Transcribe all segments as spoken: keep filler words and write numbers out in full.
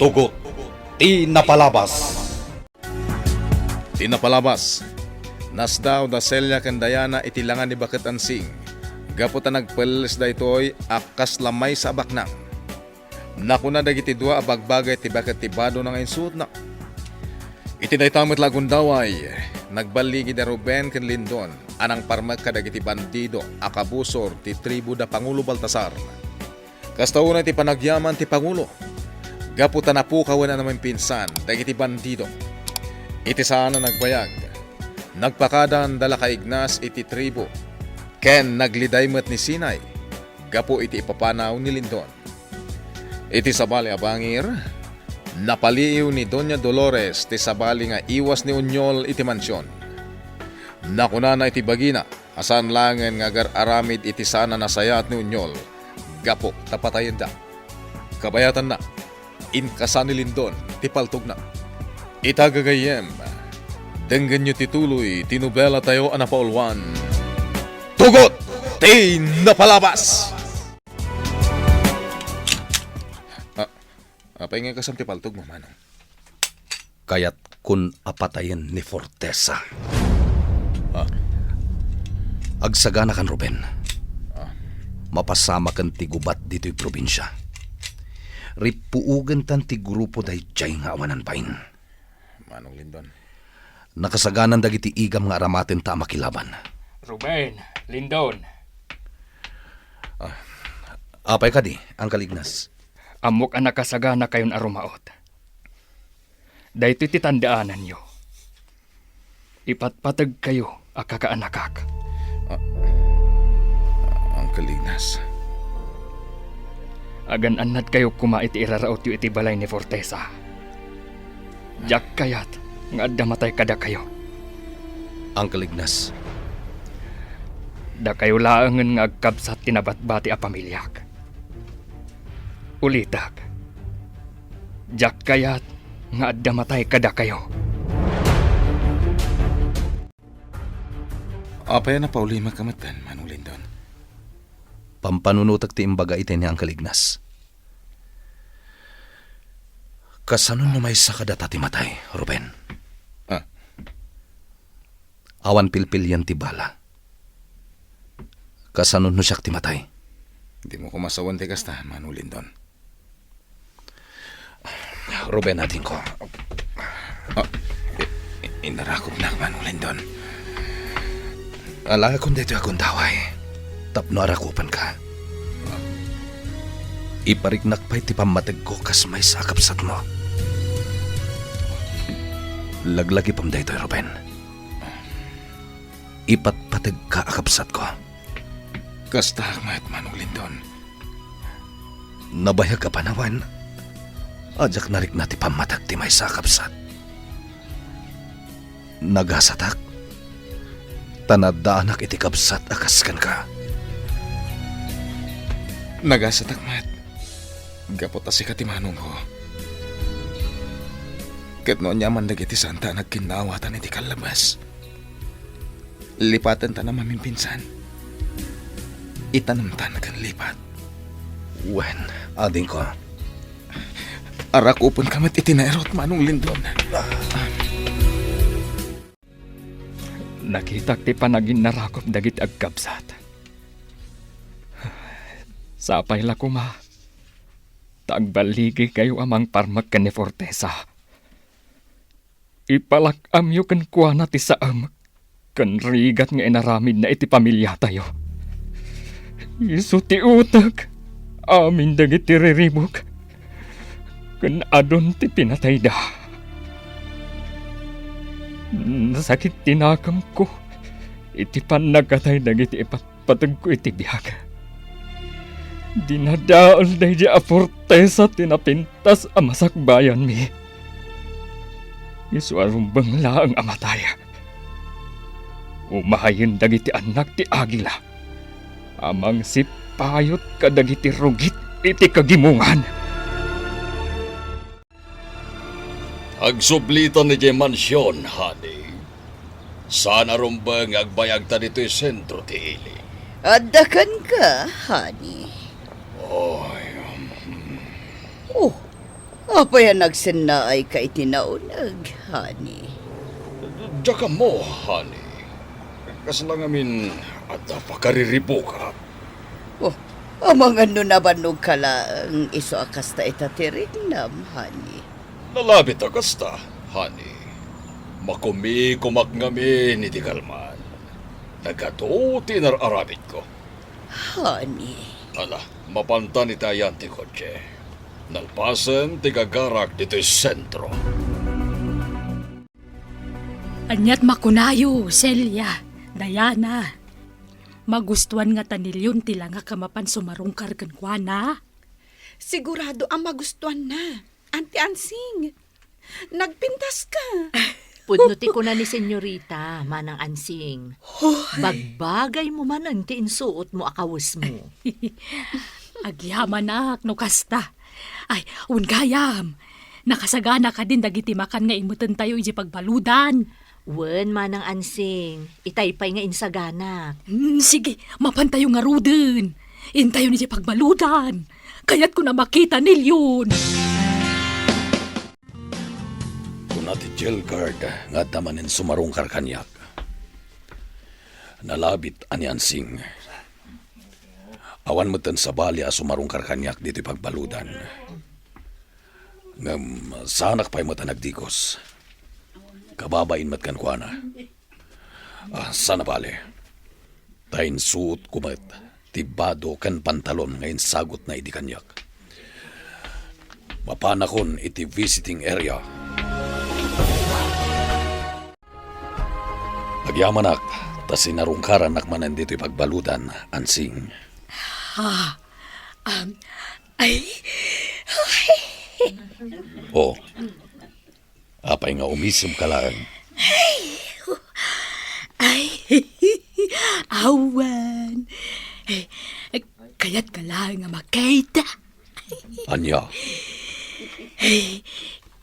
Tugot ti napalabas. Ti napalabas, nasdaaw da Celia ken Diana iti langa ni Baket Ansing, gapu ta nagpelles daytoy a kasla maysa a baknang. Nakuna dagiti dua a bagbagay ti baket ti badona nga insuotna. Iti dayta met la a gundaway, nagballigi da Ruben ken Lindon a nangparmek kadagiti bandido a kabusor ti tribu da Pangulo Baltasar. Kasta unay ti panagyaman ti Pangulo, gapu ta napukawen a namimpinsan dagiti bandido. Iti saan a nagbayag, nagpakadan da la kaignas iti tribu, ken nagliday met ni Sinay gapu iti ipapanaw ni Lindon. Iti sabali a bangir, napaliiw ni Doña Dolores ti sabali nga iwas ni Uñol iti mansion. Nakunana iti bagina a saan laengen nga agar-aramid iti saan a nasayaat ni Uñol gapu ta patayenda. Kabayatanna, inkasa ni Lindon ti paltogna. Ita gagayyem, denggenyo ti tuloy ti nobelatayo a napauluan, Tugot ti Napalabas! Ah, apay nga kasam ti paltogmo, Manong? Kayatkon a patayen ni Fortesa. Ah. Agsaganakan, Ruben. Ah. Mapasamaken ti gubat ditoy probinsia. Ripuogentan ti grupo daydiay nga awanan bain. Manong Lindon. Nakasaganan dagiti igam nga aramatenta a makilaban. Ruben, Lindon. Ah, apay kadi, Uncle Ignas? Ammok a nakasaganakayon a rumaot. Daytoy ti tandaananyo. Ipatpategkayo a kakaanakak. Ah, Uncle Ignas. Agan-annadkayo koma iti irarautyo iti balay ni Fortesa. Diak kayat nga adda matay kadakayo. Uncle Ignas. Dakayo laengen nga agkabsat ti nabatbati a pamiliak. Ulitek, diak kayat nga adda matay kadakayo. Apay a napaulimek a metten, Manong Lindon? Pampanunotek ti imbaga iti ni Uncle Ignas. Kasano no maysa kadata ti matay, Ruben? Ah. Awan pilpilian ti bala. Kasano no siak ti matay? Dimo koma sawen ti kasta, Manong Lindon. Ruben, adingko. Ah, i-, i-, inarakopnak, Manong Lindon. Alaekon daytoy a gundaway tapno arakupenka. Ipariknak pay ti pammategko kas maysa a kabsatmo. Laglagipem daytoy, Ruben. Ipatpategka a kabsatko. Kastaak met, Manong Lindon. Nabayag a panawen a diak narikna ti pammateg ti maysa a kabsat. Nagasatak, ta naddaanak iti kabsat a kas kenka. Nagasatak met, gapu ta sika ti manongko. Ket no aniaman dagiti saanta a nagkinnaawatan iti kallabas, lipatenta a mamimpinsan. Itanemtan ken lipat. Wen, adingko. Arakupenka met iti nairut, Manong Lindon. Nakitak ti panaginnarakop dagiti agkabsat. Sapay la koma ta agballigikayo a mangparmek ken ni Fortesa. Ipalak-amyo kenkuana ti saem ken rigat nga inaramidna iti pamiliatayo. Isu ti utek amin dagiti riribuk ken adun ti pinatayda. Nasakit ti nakemko iti pannakatay dagiti ipat- pategko iti biag. Dinadael daydi a Fortesa ti napintas a masakbayanmi. Isu a rumbeng laeng a matay. Umayen dagiti annak ti agila a mangsipayut kadagiti rugit iti kagimongan. Agsublitan idiay mansion, honey. Saan a rumbeng nga agbayagta ditoy sentro ti ili. Adda kenka, honey. Oy, um, Oh, Apay a nagsennaayka iti nauneg, honey? Diak ammo, honey. Kasla ngamin adda pakariribukak. Oh, amangan no nabannogka laeng isu a kasta ita ti riknam, honey. Nalabit a kasta, honey. Makumikumak ngamin iti kalman. Nagadu ti inar-aramidko. Honey. Ala, mapantan iti ayan ti kotse. Nalpasen ti gagarak ditoy sentro. Aniat makunayo, Celia, Diana? Magustuan ngata ni Leon ti langak a mapan sumarungkar kenkuana? Sigurado a magustuanna, Auntie Ansing. Nagpintaska. Pudno ti kuna ni Senyorita, Manang Ansing. Hoy. Bagbagaymo manen ti insuotmo a kawesmo. Agyamanak no kasta. Ay, wen gayam. Nakasagana kadin dagiti makan nga imetentayo idiay pagbaludan? Wen, Manang Ansing, itay pay nga insaganak. Hmm, sige, mapantayo ngaruden. Intayon idiay pagbaludan. Kayatko a makita ni Leon. Kuna ti jail guard nga adda manen sumarungkar kaniak. Nalabit a ni Ansing. Awan metten sabali a sumarungkar kaniak ditoy pagbaludan. Ngem saanak pay met a nagdigos. Kababain met kenkuana. Ah, saan a bale. Ta insuotko met ti bado ken pantalon nga insagutna idi kaniak. Mapanakon iti visiting area. Agyamanak, ta sinarungkarannak manen ditoy pagbaludan, Ansing. Ah, um, ay, Oh, apay nga umisemka laeng? Ay, awan. Kayatka laeng a makita. Ania?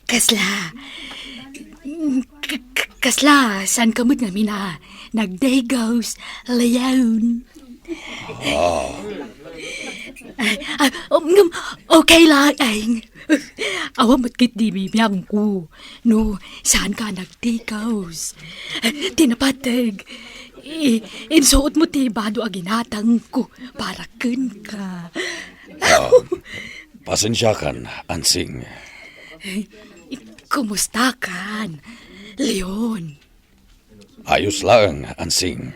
Kasla, k-, k-, kasla, saanka met ngamin a nagdigos, Leon? Ah. Ay, ah, um, ngem, okay laeng. Awan met ketdi bibiangko no saanka a nagdigos. Ti napateg, i-, insuotmo ti bado a ginatangko para kenka. Ah, pasensiakan, Ansing. Kumustakan, Leon? Ayos laeng, Ansing.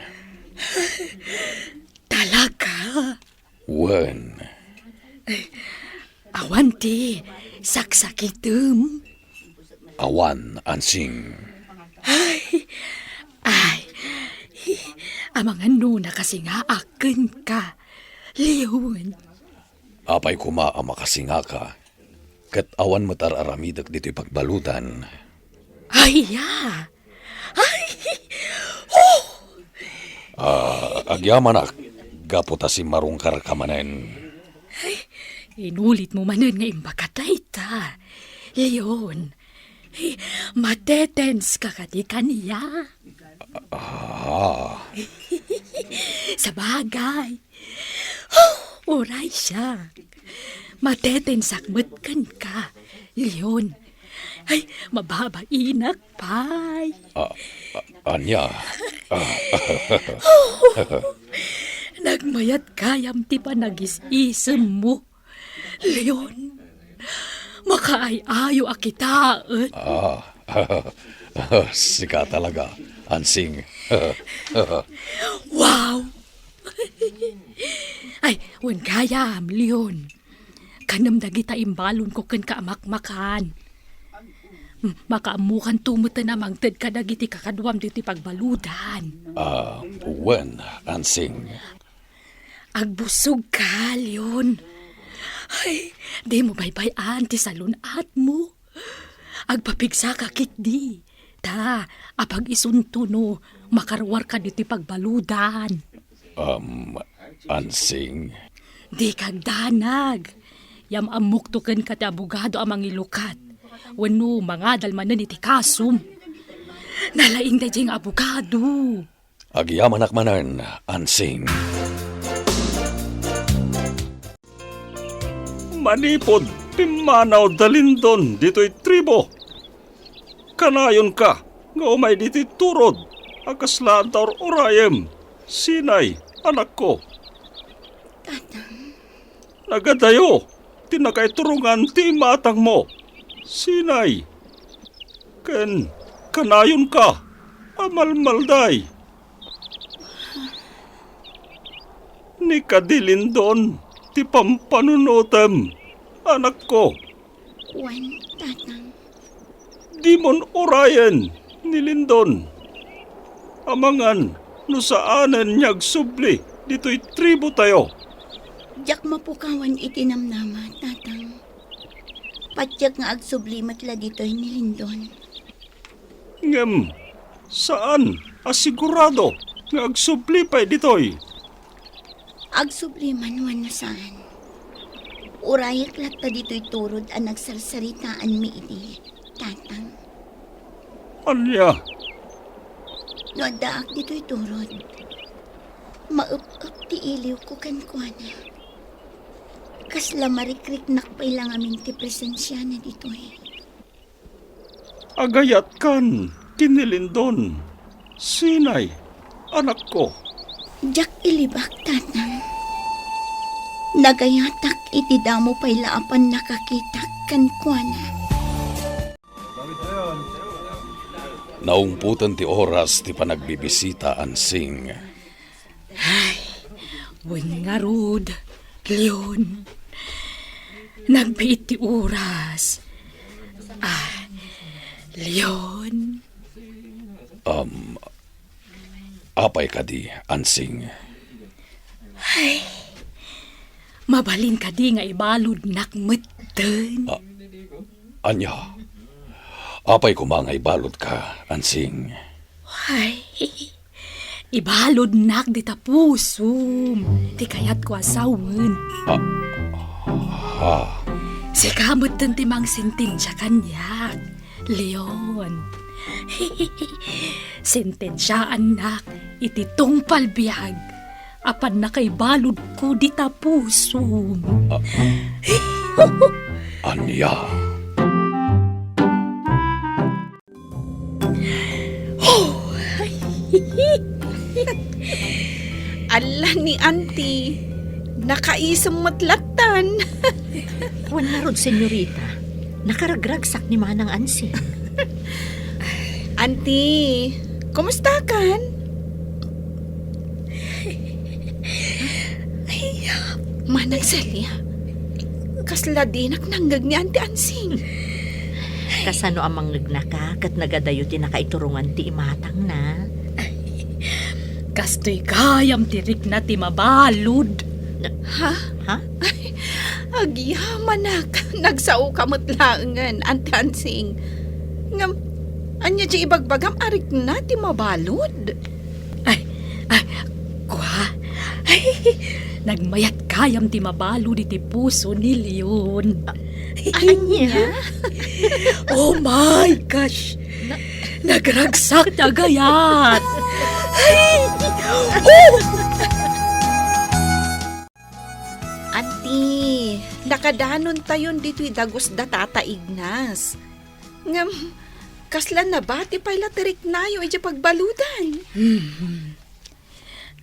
Talaga? Wen. Awan ti saksakitem? Awan, Ansing. Ay, ay, amangan no nakasingaak kenka, Leon. Apay koma a makasingaka, ket awan met ar-aramidek ditoy pagbaludan. Ay, ya! Ay! Oh! Ah, agyamanak, gapu ta simmarungkarka manen. Ay, inulitmo manen nga imbagak dayta, Leon. Ay, matetenska kadi kaniak? Ah. Sabagay, uray siak. Matetensak met kenka, Leon. Ay, mababainak pay. Ah, ah, ania? Ah. Nagmayat gayam ti panagis-isemmo. Leon, makaay-ayo a kitaen. Ah, sika talaga, Ansing. Wow! Ay, wen gayam, Leon. Kanem dagita imbalonko kenka a makmakan. M-, makaammokanto metten a mangted kadagiti kakaduam ditoy pagbaludan. Ah, wen, Ansing. Agbussogka, Leon. Ay, dimo baybay-an ti salun-atmo. Agpapigsaka ketdi. Ta, apag-isunto no makaruarka ditoy pagbaludan. Um, Ansing? Dika agdanag. Yam-ammokto kenka ti abogado a mangilukat wenno mangadal manen iti kasom. Nalaing daydiay nga abogado. Agyamanak manen, Ansing. Manipud pimmanaw da Lindon ditoy tribu. Kanayonka nga umay ditoy turod a kasla adda ur-urayem, Sinay, anakko. Tatang. Nagadayo ti nakaiturongan ti imatangmo, Sinay. Ken kanayonka a malmalday. Ni kadi Lindon ti pampanunotem, anakko. Wen, Tatang. Dimon urayen ni Lindon. Amangan no saanen nga agsubli ditoy tribu tayo. Diak mapukawan iti namnama, Tatang. Patiek nga agsubli met la ditoy ni Lindon. Ngem saan a sigurado nga agsubli pay ditoy. Agsubli man wenno saan, urayek latta ditoy turod a nagsarsaritaanmi idi, Tatang. Ania? No addaak ditoy turod, maep-ep ti iliwko kenkuana. Kasla marikriknak pay la ngamin ti presensiana ditoy. Agayatkan ken ni Lindon, Sinay, anakko. Diak ilibak, Tatang. Nagayatak iti damo pay la a pannakakitak kenkuana. Naungpoten ti oras ti panagbibisita, Ansing. Ay, wen ngarud, Leon. Nagbiit ti oras. Ah, Leon. Um, apay kadi, Ansing? Ay, mabalin kadi nga ibaludnak metten? Ah, ania? Apay koma nga ibaludka, Ansing? Ay, ibaludnak dita pusom ti kayatko a sawen. Ah, ha? Sika metten ti mangsentensia kaniak, Leon. Sentensiaannak iti tungpal biag a pannakaibaludko dita pusom. Ah, ania? Oh, ay. Ala ni Auntie, nakaisem met lattan. Wen ngarud, senyorita, nakaragragsak ni Manang Ansing. Auntie, kumustakan? Ay, Manang Celia, kasla dinak nangngeg ni Auntie Ansing. Kasano a mangngegnaka ket nagadayo ti nakaiturongan ti imatangna? Ay, kastoy gayam ti rikna ti mabalud. Na- Ha? Ha? Ay, agyamanak, nagsaoka met laengen, Auntie Ansing. Ngem, ania ti ibagbagam a rikna ti mabalud? Ay, ay, kua? Ay, nagmayat gayam ti mabalud iti puso ni Leon. Ania? Oh my gosh! Nagragsak ti agayat! Ay! Oh! Auntie, nakadanontayon ditoy dagus da Tata Ignas. Ngem, kasla nabati pay la ti riknayo idiay pagbaludan. Hmm.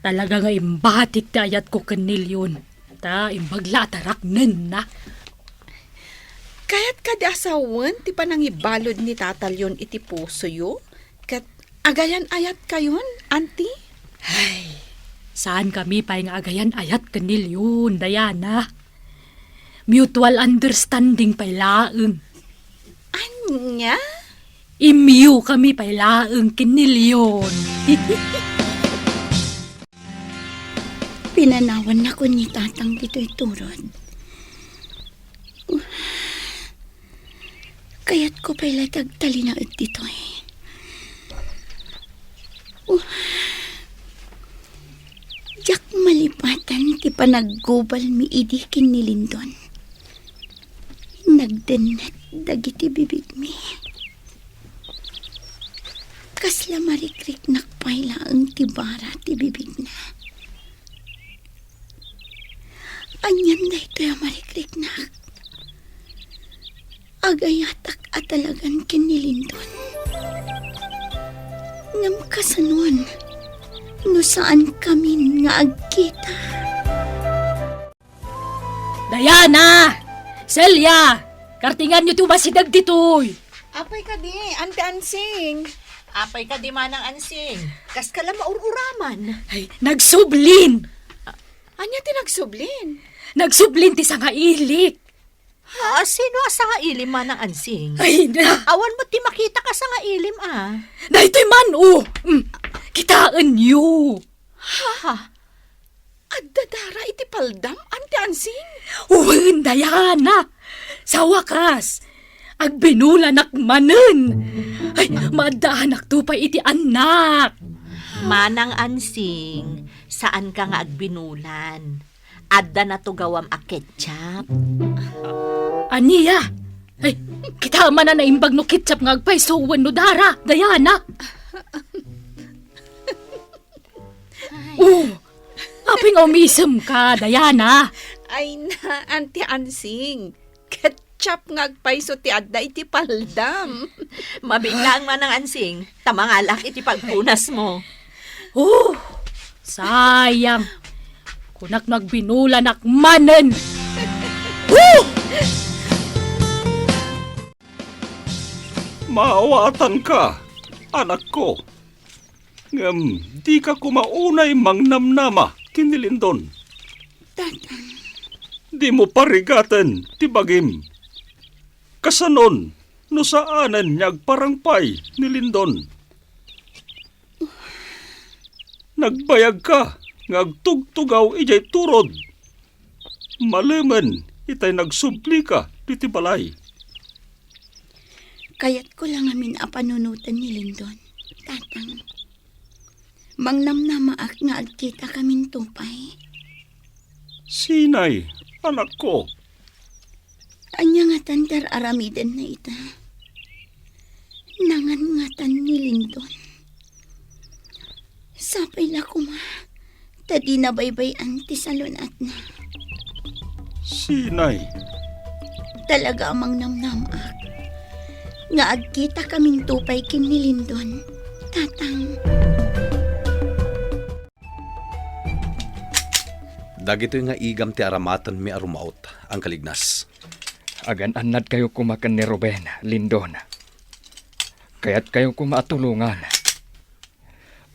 Talaga nga imbatik ti ayatko ken ni Leon. Ta imbag la a taraknenna. Kayat kadi a sawen ti panangibalud ni Tata Leon iti pusoyo? Ket agayan-ayatkayon, Auntie? Ay, saan kami pay nga agayan-ayat ken ni Leon, Diana. Mutual understanding pay laeng. Ania? Imyu kami pay laeng ken ni Leon. Pinanawannakon ni Tatang ditoy turod. Kayatko pay la ti agtalinaed ditoy. Uh, diak malipatan ti panaggubalmi idi ken ni Lindon. Nagdennet dagiti bibigmi. Kasla marikriknak pay laeng ti bara ti bibigna. Anian daytoy a marikriknak? Agayatak a talagan ken ni Lindon. Ngem kasanon, no saan kamin nga agkita? Diana! Celia! Kartinganyo ti umasideg ditoy! Apay kadi, Ante Ansing? Apay kadi, Manang Ansing? Kas ka la maur-uraman. Ay, nagsublin! Ania ti nagsublin? Nagsublin ti sangailik. Ah, sino a sangailim, Manang Ansing? Ay, na. Awan met ti makita a sangailim, ah. Daytoy man, oh. Mm, kitaenyo. Ha? Adda dara iti paldam, Ante Ansing? Wen, Diana. Sa wakas, agbinulanak manen. Ay, maaddaanakto pay iti annak. Manang Ansing, saanka nga agbinulan. Adda natugawam a ketchup. Ania? Ay, kita man a naimbag no ketchup nga agpayso wenno dara, Diana. Oh, apay nga umisemka, Diana? Ay na, Ante Ansing. Ketchup nga agpayso ti adda iti paldam. Mabiit laeng, Manang Ansing, ta mangalak iti pagpunasmo. Oh, sayang. Kunak no agbinulanak manen. Oh! Maawatanka, anakko. Ngem dika koma unay mangnamnama ken ni Lindon. Tatang. Dimo parigaten ti bagim. Kasanon no saanen nga agparang pay ni Lindon? Nagbayagka nga agtugtugaw idiay turod. Malemen itay nagsublika ditoy balay. Kayatko la ngamin a panunoten ni Lindon, Tatang. Mangnamnamaak nga agkitakaminto pay. Sinay, anakko? Ania ngatan ti ar-aramidenna ita? Nangan ngatan ni Lindon. Sapay la koma ta dina baybay-an ti salun-atna. Sinay? Talaga a mangnamnamaak nga agkitakaminto pay ken ni Lindon, Tatang. Dagitoy nga igam ti aramatenmi a rumaut, Angkel Ignas. Agan-annadkayo koma ken ni Ruben, Lindon. Kayatkayo koma a tulongan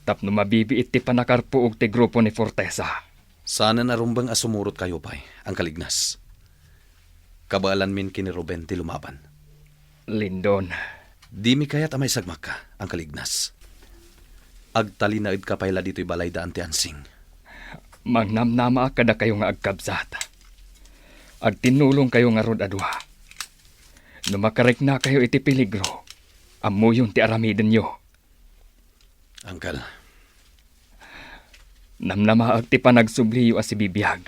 tapno mabibiit ti pannakarpuog ti grupo ni Fortesa. Saanen a rumbeng a sumurotkayo pay, Angkel Ignas. Kabaelanmin ken ni Ruben ti lumaban. Lindon. Dimi kayat a maisagmakka, Angkel Ignas. Agtalinaedka pay la ditoy balay da Ante Ansing. Mangnamnamaak kadakayo nga agkabsat. Agtinnulongkayo ngarud a dua. No makariknakayo iti peligro, ammoyon ti aramidenyo. Angkel. Namnamaak ti panagsubliyo a sibibiag.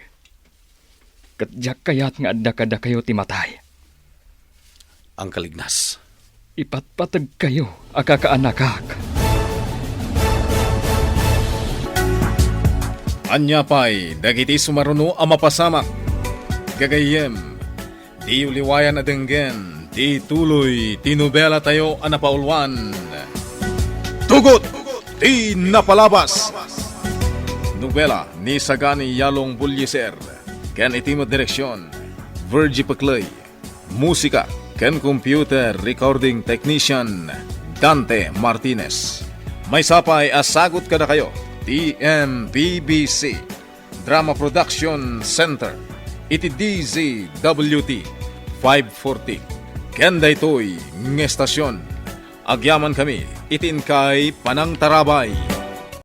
Ket diak kayat nga adda kadakayo ti matay. Angkel Ignas. Ipatpategkayo a kakaanakak. Ania pay dagiti sumaruno a mapasamak? Gagayyem, diyo liwayan a denggen ti tuloy ti nobelatayo a napauluan, Tugot ti Napalabas. Nobela ni Sagani Yalong Bullieser ken iti met direksion, Virgie Pecley. Musika ken computer recording technician, Dante Martinez. Maysa pay a sagut kadakayo ti M P B C Drama Production Center iti D Z W T five forty. Ken daytoy nga estasion, agyamankami iti inkay panangtarabay.